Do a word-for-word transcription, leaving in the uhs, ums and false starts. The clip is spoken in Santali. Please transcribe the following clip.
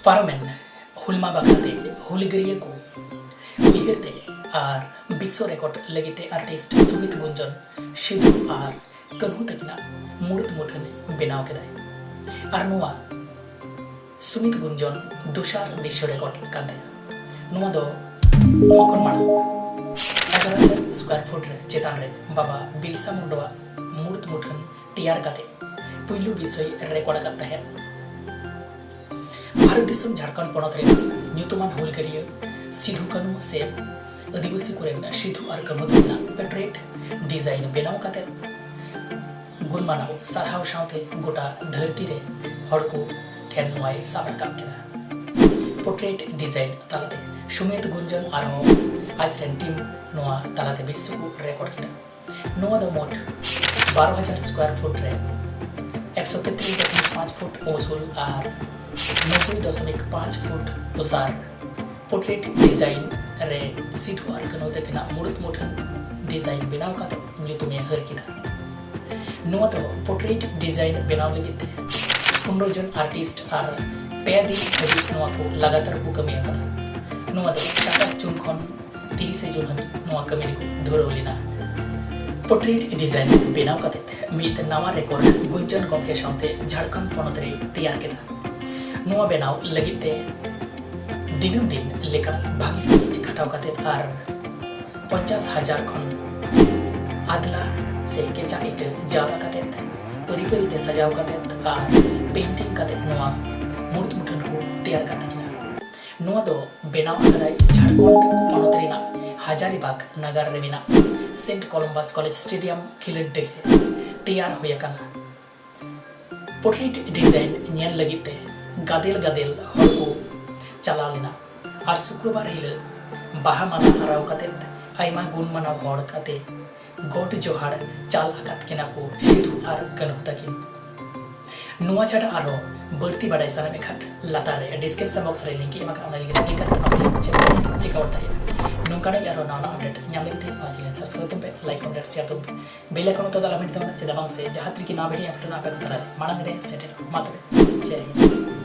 ᱯᱟᱨᱚᱢᱮᱱ ᱦᱩᱞ ᱢᱟᱦᱟ ᱵᱟᱠᱷᱨᱟᱛᱮ ᱦᱩᱞᱜᱟᱹᱨᱤᱭᱟᱹ ᱠᱚ ᱩᱭᱦᱟᱹᱨ ᱛᱮ ᱟᱨ ᱵᱤᱥᱥᱚ ᱨᱮᱠᱚᱨᱰ ᱞᱟᱹᱜᱤᱫ ᱛᱮ ᱟᱨᱴᱤᱥᱴ ᱥᱩᱢᱤᱛ ᱜᱩᱧᱡᱚᱱ ᱥᱤᱫᱷᱩ ᱟᱨ ᱠᱟᱹᱱᱦᱩ ᱛᱟᱹᱠᱤᱱᱟᱜ ᱢᱩᱲᱩᱫ ᱢᱩᱴᱷᱟᱹᱱ ᱵᱮᱱᱟᱣ ᱠᱮᱫᱟᱭ᱾ ᱟᱨ ᱱᱚᱣᱟ ᱥᱩᱢᱤᱛ ᱜᱩᱧᱡᱚᱱ ᱫᱚᱥᱟᱨ ᱵᱤᱥᱥᱚ ᱨᱮᱠᱚᱨᱰ ᱠᱟᱱ ᱛᱟᱭᱟ᱾ ᱱᱚᱣᱟ ᱫᱚ ᱱᱚᱣᱟ ᱠᱷᱚᱱ ᱢᱟᱲᱟᱝ ᱮᱜᱟᱨᱚ ᱦᱟᱡᱟᱨ ᱥᱠᱚᱭᱟᱨ ᱯᱷᱩᱴ ᱨᱮ ᱪᱮᱛᱟᱱ ᱨᱮ ᱵᱟᱵᱟ ᱵᱤᱨᱥᱟ ᱢᱩᱱᱰᱟᱣᱟᱜ ᱢᱩᱲᱩᱫ ᱢᱩᱴᱷᱟᱹᱱ ᱛᱮᱭᱟᱨ ᱠᱟᱛᱮ ᱯᱩᱭᱞᱩ ᱵᱤᱥᱥᱚᱭ ᱨᱮᱠᱚᱨᱰ ᱟᱠᱟᱫ ᱛᱟᱦᱮᱸᱫ᱾ ᱵᱷᱟᱨᱚᱛ ᱫᱤᱥᱚᱢ ᱡᱷᱟᱲᱠᱷᱚᱸᱰ ᱯᱚᱱᱚᱛ ᱨᱮᱱ ᱧᱩᱛᱩᱢᱟᱱ ᱦᱩᱞᱜᱟᱹᱨᱤᱭᱟᱹ ᱥᱤᱫᱷᱩ ᱠᱟᱹᱱᱦᱩ ᱥᱮ ᱟᱹᱫᱤᱵᱟᱹᱥᱤ ᱠᱚᱨᱮᱱ ᱥᱤᱫᱷᱩ ᱟᱨ ᱠᱟᱹᱱᱦᱩ ᱛᱟᱹᱠᱤᱱᱟᱜ ᱯᱮᱴᱨᱮᱴ ᱰᱤᱡᱟᱭᱤᱱ ᱵᱮᱱᱟᱣ ᱠᱟᱛᱮ ᱜᱩᱱᱢᱟᱱᱟᱣ ᱥᱟᱨᱦᱟᱣ ᱥᱟᱶᱛᱮ ᱜᱚᱴᱟ ᱫᱷᱟᱹᱨᱛᱤ ᱨᱮ ᱦᱚᱲ ᱠᱚ ᱴᱷᱮᱱ ᱱᱚᱣᱟᱭ ᱥᱟᱵ ᱨᱟᱠᱟᱵ ᱠᱮᱫᱟ᱾ ᱯᱚᱨᱴᱨᱮᱴ ᱰᱤᱡᱟᱭᱤᱱ ᱛᱟᱞᱟᱛᱮ ᱥᱩᱢᱤᱛ ᱜᱩᱧᱡᱚᱱ ᱟᱨᱦᱚᱸ ᱟᱡ ᱨᱮᱱ ᱴᱤᱢ ᱱᱚᱣᱟ ᱛᱟᱞᱟᱛᱮ ᱵᱤᱥᱥᱚ ᱠᱚ ᱨᱮᱠᱚᱨᱰ ᱠᱮᱫᱟ᱾ ᱱᱚᱣᱟ ᱫᱚ ᱢᱳᱴ ᱵᱟᱨᱚ ᱦᱟᱡᱟᱨ ᱥᱠᱚᱭᱟᱨ ᱯᱷᱩᱴ ᱨᱮ ᱮᱠᱥᱚ ᱛᱮᱛᱨᱤᱥ ᱫᱚᱥᱚᱢᱤᱠ ᱯᱟᱸᱪ ᱯᱷᱩᱴ ᱩᱥᱩᱞ ᱟᱨ ᱱᱚᱵᱵᱳᱭ ᱫᱚᱥᱚᱢᱤᱠ ᱯᱟᱸᱪ ᱯᱷᱩᱴ ᱚᱥᱟᱨ ᱯᱚᱨᱴᱨᱮᱴ ᱰᱤᱡᱟᱭᱤᱱ ᱨᱮ ᱥᱤᱫᱷᱩ ᱟᱨ ᱠᱟᱹᱱᱦᱩ ᱛᱟᱹᱠᱤᱱᱟᱜ ᱢᱩᱲᱩᱫ ᱢᱩᱴᱷᱟᱹᱱ ᱰᱤᱡᱟᱭᱤᱱ ᱵᱮᱱᱟᱣ ᱠᱟᱛᱮ ᱧᱩᱛᱩᱢᱮ ᱦᱟᱹᱨ ᱠᱮᱫᱟ᱾ ᱱᱚᱣᱟ ᱫᱚ ᱯᱚᱨᱴᱨᱮᱴ ᱰᱤᱡᱟᱭᱤᱱ ᱵᱮᱱᱟᱣ ᱞᱟᱹᱜᱤᱫ ᱛᱮ ᱯᱚᱱᱨᱚ ᱡᱚᱱ ᱟᱨᱴᱤᱥᱴ ᱟᱨ ᱯᱮ ᱫᱤᱱ ᱦᱟᱹᱵᱤᱡ ᱱᱚᱣᱟ ᱠᱚ ᱞᱟᱜᱟᱛᱟᱨ ᱠᱚ ᱠᱟᱹᱢᱤ ᱟᱠᱟᱫᱟ᱾ ᱱᱚᱣᱟ ᱫᱚ ᱥᱟᱛᱟᱥ ᱡᱩᱱ ᱠᱷᱚᱱ ᱛᱤᱨᱤᱥᱮ ᱡᱩᱱ ᱦᱟᱹᱵᱤᱡ ᱱᱚᱣᱟ ᱠᱟᱹᱢᱤ ᱨᱮᱠᱚ ᱫᱷᱩᱨᱟᱹᱣ ᱞᱮᱱᱟ᱾ ᱯᱚᱨᱴᱨᱮᱴ ᱰᱤᱡᱟᱭᱤᱱ ᱵᱮᱱᱟᱣ ᱠᱟᱛᱮ ᱢᱤᱫ ᱱᱟᱣᱟ ᱨᱮᱠᱚᱨᱰ ᱜᱩᱧᱡᱚᱱ ᱜᱚᱢᱠᱮ ᱥᱟᱶᱛᱮ ᱡᱷᱟᱲᱠᱷᱚᱸᱰ ᱯᱚᱱᱚᱛ ᱨᱮᱭ ᱛᱮᱭᱟᱨ ᱠᱮᱫᱟ᱾ ᱱᱚᱣᱟ ᱵᱮᱱᱟᱣ ᱞᱟᱹᱜᱤᱫ ᱛᱮ ᱫᱤᱱᱟᱹᱢ ᱫᱤᱱ ᱞᱮᱠᱟ ᱵᱷᱟᱹᱜᱤ ᱥᱟᱺᱦᱤᱡ ᱠᱷᱟᱴᱟᱣ ᱠᱟᱛᱮ ᱟᱨ ᱯᱚᱧᱪᱟᱥ ᱦᱟᱡᱟᱨ ᱠᱷᱚᱱ ᱟᱫᱽᱞᱟ ᱥᱮ ᱠᱮᱪᱟᱜ ᱤᱴᱟᱹ ᱡᱟᱣᱨᱟ ᱠᱟᱛᱮ, ᱯᱟᱹᱨᱤ ᱯᱟᱹᱨᱤ ᱛᱮ ᱥᱟᱡᱟᱣ ᱠᱟᱛᱮ ᱟᱨ ᱯᱮᱱᱴᱤᱝ ᱠᱟᱛᱮ ᱱᱚᱣᱟ ᱢᱩᱲᱩᱫ ᱢᱩᱴᱷᱟᱹᱱ ᱠᱚ ᱛᱮᱭᱟᱨ ᱠᱟᱫ ᱛᱟᱹᱠᱤᱱᱟ᱾ ᱱᱚᱣᱟ ᱫᱚ ᱵᱮᱱᱟᱣ ᱟᱠᱟᱫᱟᱭ ᱡᱷᱟᱲᱠᱷᱚᱸᱰ ᱯᱚᱱᱚᱛ ᱨᱮᱱᱟᱜ ᱦᱟᱡᱟᱨᱤᱵᱟᱜᱽ ᱱᱟᱜᱟᱨ ᱨᱮ ᱢᱮᱱᱟᱜ ᱥᱮᱱᱴ ᱠᱚᱞᱚᱢᱵᱟᱥ ᱠᱚᱞᱮᱡᱽ ᱥᱴᱮᱰᱤᱭᱟᱢ ᱠᱷᱮᱞᱳᱰ ᱰᱟᱹᱦᱤ ᱨᱮ ᱛᱮᱭᱟᱨ ᱦᱩᱭ ᱟᱠᱟᱱᱟ᱾ ᱯᱚᱨᱴᱨᱮᱴ ᱰᱤᱡᱟᱭᱤᱱ ᱧᱮᱞ ᱞᱟᱹᱜᱤᱫ ᱛᱮ ᱜᱟᱫᱮᱞ ᱜᱟᱫᱮᱞ ᱦᱚᱲ ᱠᱚ ᱪᱟᱞᱟᱣ ᱞᱮᱱᱟ ᱟᱨ ᱥᱩᱠᱨᱚᱵᱟᱨ ᱦᱤᱞᱳᱜ ᱵᱟᱦᱟ ᱢᱟᱞᱟ ᱟᱨᱟᱣ ᱠᱟᱛᱮ ᱟᱭᱢᱟ ᱜᱩᱱ ᱢᱟᱱᱟᱣ ᱦᱚᱲ ᱠᱟᱛᱮ ᱜᱚᱰ ᱡᱚᱦᱟᱲ ᱪᱟᱞ ᱟᱠᱟᱫ ᱠᱤᱱᱟ ᱠᱚ ᱥᱤᱫᱷᱩ ᱟᱨ ᱠᱟᱹᱱᱦᱩ ᱛᱟᱹᱠᱤᱱ᱾ ᱱᱚᱣᱟ ᱪᱷᱟᱰᱟ ᱟᱨᱦᱚᱸ ᱵᱟᱹᱲᱛᱤ ᱵᱟᱰᱟᱭ ᱥᱟᱱᱟᱢ ᱮ ᱠᱷᱟᱱ ᱞᱟᱛᱟᱨ ᱨᱮ ᱰᱤᱥᱠᱨᱤᱯᱥᱚᱱ ᱵᱚᱠᱥ ᱨᱮ ᱞᱤᱝᱠ ᱤᱧ ᱮᱢ ᱟᱠᱟᱫᱼᱟ, ᱚᱱᱟ ᱞᱤᱝᱠ ᱨᱮ ᱠᱞᱤᱠ ᱠᱟᱛᱮ ᱱᱚᱣᱟ ᱪᱮᱠ ᱟᱣᱩᱴ ᱫᱟᱲᱮᱭᱟᱜᱼᱟ᱾ ᱱᱚᱝᱠᱟᱱᱟᱜ ᱟᱨᱦᱚᱸ ᱱᱟᱣᱟ ᱱᱟᱣᱟ ᱟᱯᱰᱮᱴ ᱧᱟᱢ ᱞᱟᱹᱜᱤᱫ ᱛᱮ ᱱᱚᱣᱟ ᱪᱮᱱᱮᱞ ᱥᱟᱵᱥᱠᱨᱟᱭᱤᱵ ᱛᱟᱵᱚᱱ ᱯᱮ, ᱞᱟᱭᱤᱠ, ᱠᱚᱢᱮᱱᱴ, ᱥᱮᱭᱟᱨ ᱛᱟᱵᱚᱱ ᱯᱮ, ᱵᱮᱞ ᱟᱭᱠᱚᱱ ᱚᱛᱚ ᱫᱚ ᱟᱞᱚ ᱵᱤᱱ ᱛᱟᱵᱚᱱᱟ, ᱪᱮᱫᱟᱜ ᱵᱟᱝ ᱥᱮ ᱡᱟᱦᱟᱸ ᱛᱤᱨᱮᱜᱮ ᱱᱟᱣᱟ ᱵᱷᱤᱰᱤᱭᱳ ᱟᱯᱞᱳᱰ ᱟᱯᱮ ᱠᱚ ᱛᱟᱞᱟᱨᱮ ᱢᱟᱲᱟᱝ ᱨᱮ ᱥᱮᱴᱮᱨᱚᱜ᱾ ᱢᱟ ᱛᱚᱵᱮ, ᱡᱟᱭ ᱦᱤᱱᱫ᱾